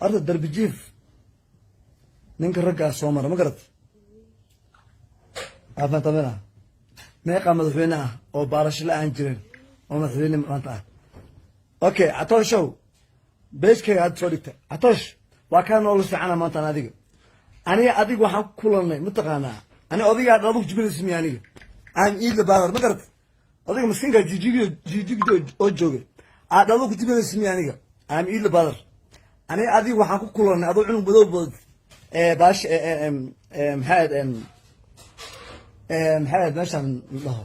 Horta darbijiif ninka raggaa soo mara, ma garat? Aafantamina meeqaa madaxweyne ah oo baalasho la aan jirin oo madaxweyne maanta ah? Okay, Catooshow, beeskayga hadda soo dhigta. Catoosh, waa kaa noola fiicana maantaan. Adiga, aniga, adiga waxaan ku kulannay, mataqaanaa, ani odagaa dhaladu jibinaysa miya? Aniga aan iidla baadar, ma garat? Odayga miskiinka Jijig Jijigda oo joogay aad dhalo ku jibinaysa miya? Aniga aan iidla baadar, aniga adiga waxaan ku kulannay adoo cunug madow bood baash, maxaa ahayd, maxaa ahayd meeshaan dhaho,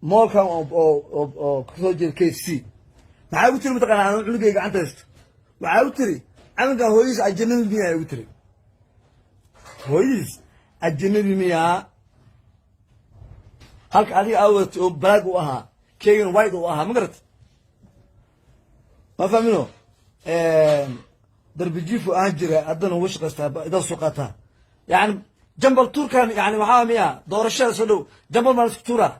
mall-kan oo kasoo jeeda KFC. Maxaa ugu tiri, mataqaanaa? Anoo cunugayga gacanta haysto, waxaa u tiri, "Canugan hooyadiis ajanabi miyaa?" Ugu tiri, "Hooyadiis ajanabi miyaa?" Halka adiga aa wadatay oo black u ahaa, keygana white u ahaa, ma garat? Ma fahmino? Darbijiifu aan jira, haddana uga shaqaystaa, idaa soo qaataa. Yani jambal tuurkan, yani waxaa miya doorashada soo dhow jambal maa isku tuuraa?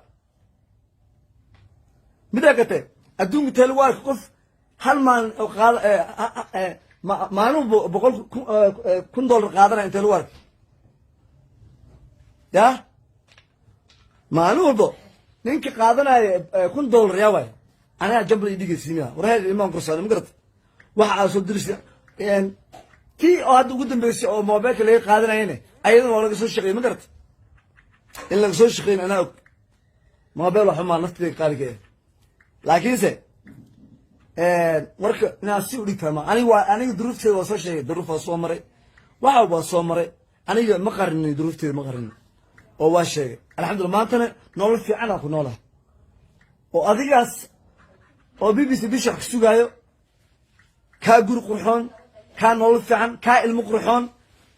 Midaa kate, adduunka tee lagu arka qof hal maalin oo qaada, maalin 100,000 dollar qaadanaya? Intee lagu arka ya maalin walbo ninka qaadanaya $1,000? Yaa waay, anigaa jambal ii dhigaysiimiya? Warheed ilmaan korsaada, ma garata? Waxa aad soo dirisa tii oo hadda ugu dambeysay oo mobilka laga qaadanayane, ayadana waa laga soo shaqeeyey, ma garata? In laga soo shaqeyn anaa og. Mobile waxumaa nafteyda qaaliga eh, laakiinse warka inaad si udhigtaa ma. Aniga waa aniga duruufteeda waa soo sheegay, duruuf waa soo maray, waxa waa soo maray. Aniga ma qarinin duruufteeda, ma qarinin oo waa sheegay. Alxamdulillah, maantana nolol fiican aan ku noolahay oo adigaas oo BBC bisha wax ka sugaayo, kaa guri qurxoon, kaa nolol fiican, kaa ilmo qurxoon.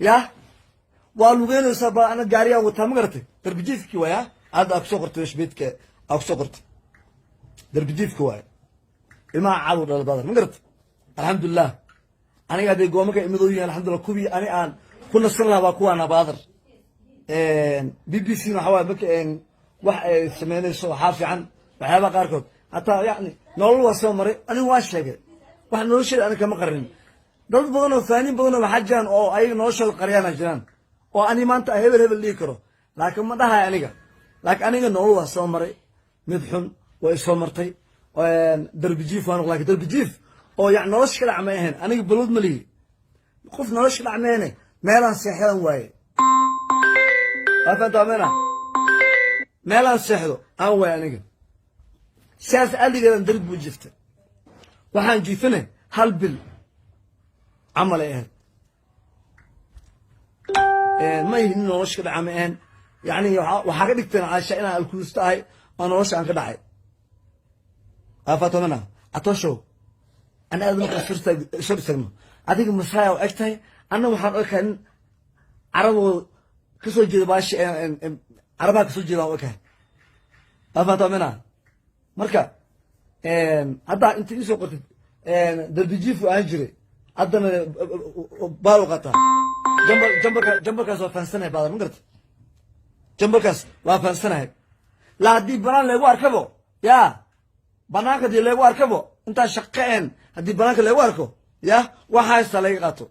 Yah, waa lugeynaysaa ba, ana gaariyaan wataa, ma garatay? Darbijiifkii waaya hadda aa kusoo qortay, weshbeedka aa kusoo qortay, darbijiifka waaya. Ilmaha cadow dhala badan, ma garatay? Alxamdulilah, aniga hadday goomanka imidoo yihiin, alxamdulillah, kuwii ani aan ku nasan lahaa baa kuwaana baadar. BBC waxa waay marka wax ay sameynayso, waxaa fiican waxyaabaha qaarkood hataa. Yani nolol waa soo maray, aniga waa sheegay wax nolosheeda, aniga kama qarin. Dad badan oo faaniin badan oo waxaa jiraan oo ayaga noloshooda qaryaana jiraan, oo ani maanta hebel hebel dhihi karo, laakiin ma dhahay aniga. Laakiin aniga nolol waa soo maray, mid xun way soo martay. Darbijiif waan, lakin darbijiif oo yani nolosha ka dhac may ahayn. Aniga balwad ma lihi, qof nolosha ka dhac mayne, meelaan seexdan waaye. Waa fahantaa mena? Meelaan seexdo aan waay aniga, sidaas aligeedan darbi buu jiftay. Waxaan jiifane hal bil camal ay ahayd. Ma ihi nin nolosha ka dhaca, ma ahayn. Yani waxaa ka dhigteen caasha inaan alkuusto ahay oo nolosha aan ka dhacay. Aafatomana Catoshow, ana aad markaa sor istaagno, adiga Masaaya u eg tahay, anna waxaan ekahay nin Caraboo kasoo jeeda, baashi Carabaha kasoo jeeda aan u ekahay. Aafatomana marka haddaa inta iisoo qortid darbijiifu aan jiray, haddana baal u qataa jambal. Jambalka, jambalkaas waa fahansanahay baadar, ma garata? Jambalkaas waa fahansanahay. La haddii banaan leegu arkabo, ya banaanka haddii leegu arkabo, intaan shaqeen haddii banaanka leegu arko, ya waxa haystaa laga qaato.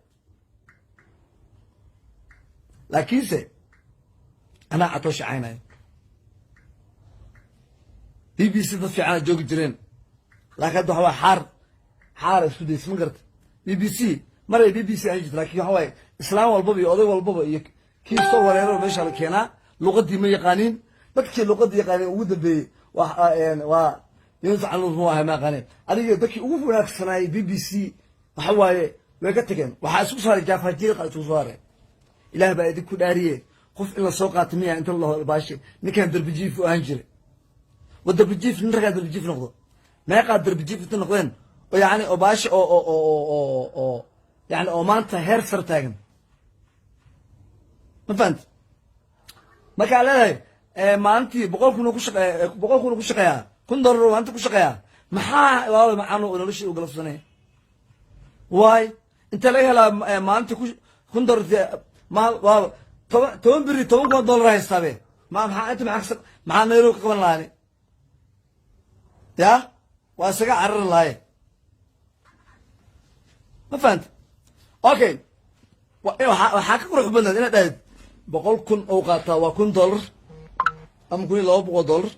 Laakiinse anaa Catoo shacaynayo, BBC dad fiicana joogi jireen, laakiin hadda waxa waay xaar xaara isku daysa, ma garata? BBC maray BBC aan jirta, lakin waxa waaye islaam walbaba iyo oday walbaba iyo kii soo wareero meesha la keenaa, luqadii ma yaqaaniin. Dadkii luqadii yaqaaniin ugu dambeeyey waa Yunus Canuur, mu ahay, ma aqaaneen. Adiga dadkii ugu wanaagsanaayay BBC waxa waaye way ka tageen. Waxaa isku saaray jaafajiiqa, isku saaray. Ilaah baa idinku dhaariye, qof in la soo qaato miya inta laho baashe ninkan darbijiif u ahaan jiray? Wa darbijiif, nin ragaa darbijiif noqdo? Meeqaa darbijiif inta noqdeen oo yani oo baashe oo yani oo maanta heer sar taagan? Ma fahamti? Markaa leedahay maalintii 100,000 ku shaqeeya, 100,000 ku shaqeeyaa, $1,000 maalintii ku shaqeeyaa, maxaa waaba macaan noloshii u galabsanaya? Waay, inta laga helaa maalintii ku $1,000? Ma waaba 10 beri $10,000 haystaabe. Ma maxaa inta maxaa Nairobi ka qaban lahaani? Ya waa isaga carari lahaye. Ma fahanta? Okay, waxaa ka qurux badnayd inaad dhahayd 100,000 ou qaataa, waa $1,000 ama $1,200,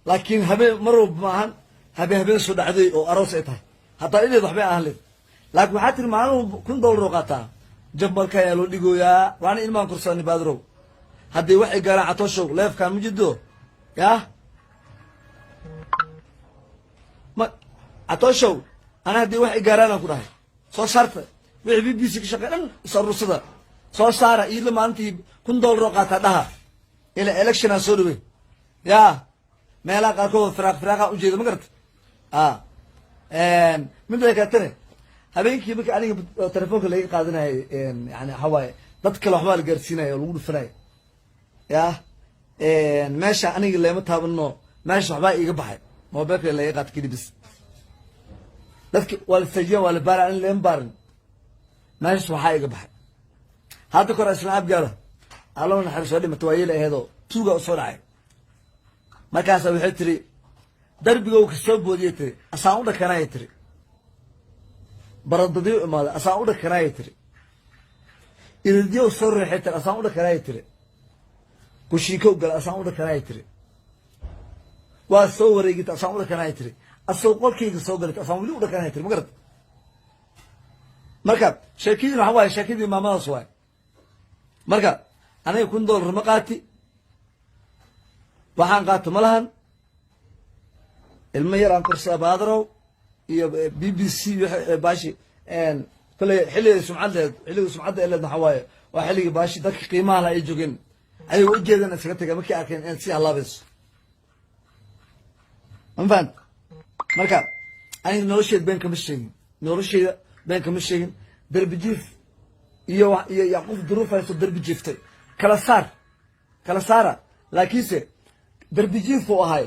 laakiin habeen mar walba ma ahan, habeen habeen soo dhacday oo aroos ay tahay hataa ideed waxbay ahan leed. Laakiin waxaa tiri maalin walba $1,000 oo qaataa, jab marka ayaa loo dhigooyaa, waana ilmaan korsaani. Baadirow, haddii waxay gaaraan Catooshow leefkaan ma jiddo yah ma Catooshow. Ana haddii waxay gaaraan aan ku dhahay, soo saarta wixii BBC ka shaqey dhan, is aruursada, soo saara iidla maalintii $1,000 oo qaataa dhaha. Ila election aan soo dhawey ya, meelaha qaarkood firaaq firaaqa ujeeda, ma garata? A midda kaletane, habeenkii marka aniga telefoonka laga qaadanayay, yani waxa waaye dad kale waxbaa la gaarsiinaya oo lagu dhufanaya ya. Meesha aniga leema taabano, meesha waxbaa iiga baxay, mobilka laga qaata kadibis dadki waa la istajiyan, waa la baara, ani leema baarin. Meeshas waxaa iga baxay hadda kor isla abgaala, Allahu naxariis, soo dhimata, waa yeela aheedoo tuuga usoo dhacay. Markaasa waxay tiri darbigow ka soo boodiyay, tiri asaan u dhakanaya, tiri baradadiyo imaaday, asaan u dhakanaya, tiri iridyow soo reexay, tiri asaan u dhakanaya, tiri kushiinkow gala, asaan u dhakanaya, tiri waa soo wareegita, asaan u dhakanaya, tiri asagoo qolkayga soo galay, asaan weli u dhakanaya, tiri. Ma garata? Marka sheekadiin waxa waaye sheekadii maamadaas waay. Marka aniga $1,000 ma qaati, waxaan qaato ma lahan. Ilmo yar aan korsaa, baadarow, iyo BBC baashi kale. Xilliga sumcad leed, xilliga sumcadda leed waxaa waaye waa xilligii baashi dadka qiimaha la ay joogeen, ayagoo ujeedan iskaga taga markay arkeen inaad sii halaabayso. Ma fahant? Marka aniga nolosheeda been kama sheegin, nolosheyda been kama sheegin. Darbi jiif iyo qof duruuf haysto darbi jiiftay kala saar, kala saara. Laakiinse darbi jiif uu ahay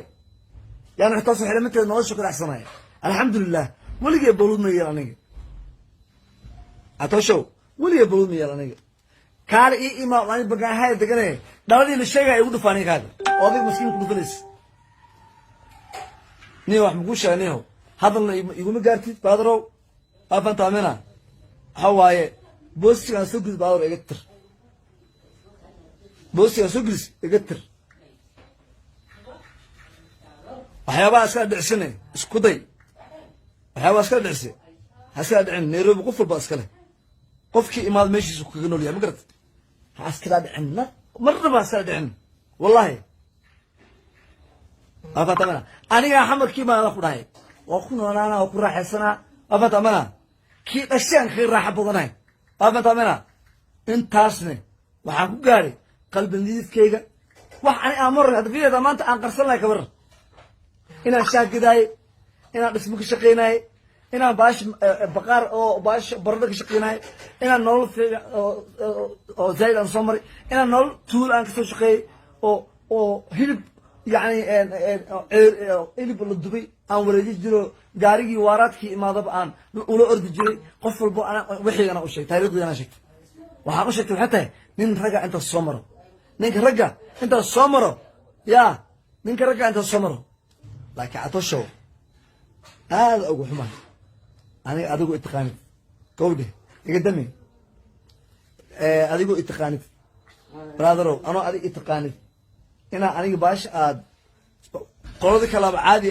yani taas waxay lamid tahay nolosha ku dhacsanaya. Alxamdulilah, weligee bawlud ma yeel aniga. Catooshow, weligee bawlud ma yeel aniga. Kaale ii imaa, ani bagaahaya degane, dhaladii la sheegaya igu dhufa aniga kaaga oo adiga maskiin ku dhufanaysa. Niyo, wax makuu sheega niyo, hadalna iguma gaartid, baadarow. Waa fantaamina, waxa waaye boostigaan soo gudis, baadaro, iga tir. Boostigaan soo gudis, iga tir. Waxyaabaha iskala dhicsine isku day, waxyaabaha iskala dhicse ha iskala dhicin. Nairobi qof walba iskale, qofkii imaad meeshiisu kaga nool yahay. Ma garat? Ha iskala dhicin, marnaba ha iskala dhicin, wallahi. Waa fatamana, anigaa xamarkii baan ku dhahay, waa ku noolaana, waa ku raaxaysanaa. Waa fatamana, kii dhashaan kaga raaxa badanahay. Waa fatamana, intaasne waxaan ku gaadhay qalbi nadiifkayga. Wax ani aan marar hadda fideeda maanta aan qarsan lahay kabar, inaan shaagidaaye, inaan dhismo ka shaqeynaye, inaan baash baqaar oo baash baradho ka shaqeynaye, inaan nolol fiican oo zaid aan soo maray, inaan nolol tuul aan kasoo shaqeeyey oo hilib, yani hilib la dubay aan wareeji jiro, gaarigii waaraadkii imaadaba aan ula ordi jiray. Qof walbo wixiigana u sheegay, taarikhdiigana sheegtay. Waxaan u sheegtay waxay tahay nin ragga intaas soo maro, ninka ragga intaas soo maro ya, ninka ragga intaas soo maro. Laakiin Catoshow, aada ugu xumahay aniga adigu itaqaanid gawdhe, iga dami. Adigu itaqaanid, brotherow, anoo adig itaqaanid inaa aniga baasha aad qoladii kalaba caadi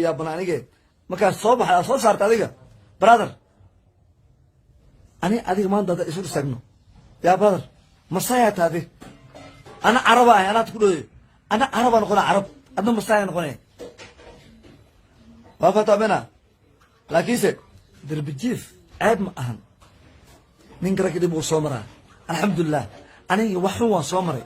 yaabana. Anige markaad soo baxay aad soo saarta adiga, brother, ani adiga maanta hadda isu istaagno ya brother, masaya taade, ana caraba ahay, anaad ku dhawayo, ana caraba noqona, carab adna masaya noqonaya. Waa fatamena. Laakiinse derbi jiif ceeb ma ahan. Ninka ragga dhib uu soo maraa. Alxamdulilah, aniga wax xun waan soo maray,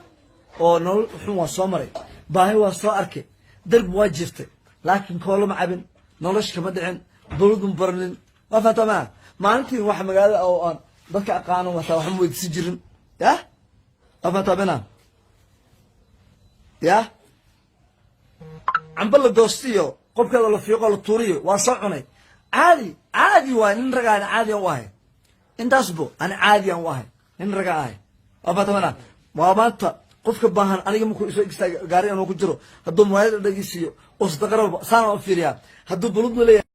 oo nolol xun waan soo maray, baahi waan soo arkay, derbi waa jirtay, laakiin koolama cabin, nolosha kama dhicin, dawlad ma baranin. Waa fahamtaa? Maalintii waxa magaalada oo aan dadka aqaano wataa wax ma weydiisan jirin ya. Waa fahamtaa? Ya, cambo la goostiyo, qofkeeda la fiiqo, la tuuriyo, waa soo cunay. Caadi caadi waay, nin ragaan caadi aan u ahay. Intaasbo ani caadi aan u ahay, nin raga ahay. Waa fahamtaa? Waa maanta qofka baahan aniga markuu isoo istaaga gaari anuu ku jiro, hadduu muraayada dhegeysiiyo oo sadaqaraba saana u fiiriyaa, hadduu baludna leeyahay.